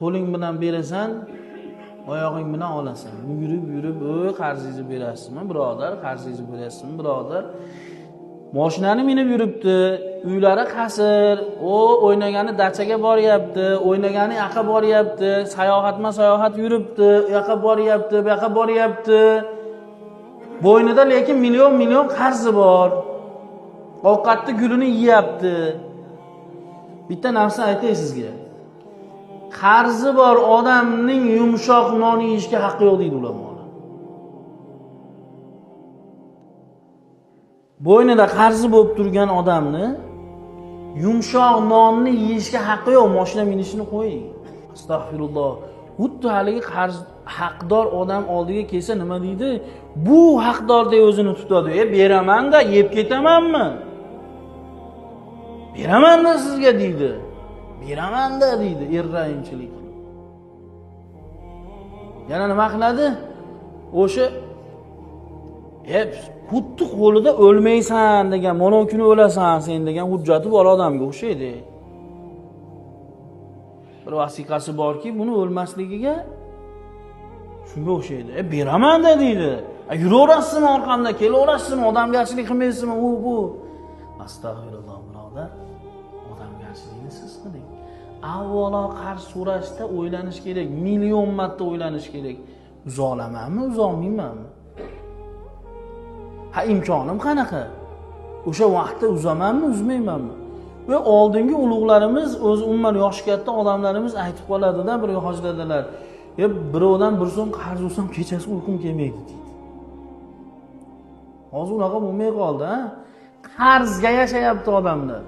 Qo'ling bilan berasan, oyog'ing bilan olasan. Yurib yurib, "Ey, qarzingizni berasizmi, birodar? Qarzingizni berasizmi, birodar?" Mashinani minib yuribdi, uylari qasr, o o'ynagani dachaga boryapti, o'ynagani yoqqa boryapti, sayohatma sayohat yuribdi, u yoqqa boryapti, bu yoqqa boryapti. Bo'ynida lekin million million qarzi bor. Ovqatni gulini yeyapti. Bitta narsa aytay sizga. Qarzi bor odamning yumshoq non yeyishga haqqi yo'q deydi ulamolar. Bo'ynida qarzi bo'lib turgan odamni yumshoq nonni yeyishga haqqi yo'q, mashina minishini qo'ying. Astag'firulloh. Xuddi haligi qarz haqdor odam oldiga kelsa nima deydi? Bu haqdordek o'zini tutadi. Beraman-da, yeb ketamanmi? Beraman-da sizga deydi. Beraman-da deydi, errayimchilik qilib. Yana nima qiladi? O'sha xuddi qo'lida o'lmaysan degan, mana kuni o'lasan sen degan hujjati bor odamga o'xshaydi. Bir vasiqasi borki, buni o'lmasligiga shunga o'xshaydi. Beraman-da deydi. Yuraverasizmi orqamda, kelaverasizmi, odamgarchilik qilmaysizmi, u bu. Astag'firulloh, birodar. Odamgarchilikni siz qiling. Avvalo qarz so'rashda o'ylanish kerak, million marta o'ylanish kerak. Uzolamanmi, uzolmaymanmi? Ha, imkonim qanaqa? O'sha vaqtda uzamanmi, uzmaymanmi? Va oldingi ulug'larimiz, o'zi umuman yoshi katta odamlarimiz aytib qoladida, bir hojladalar. Birovdan bir so'm qarz olsam kechasi uyqum kelmaydi deydi. Hozir unaqa bo'lmay qoldi, ha? Qarzga yashayapti odamlar.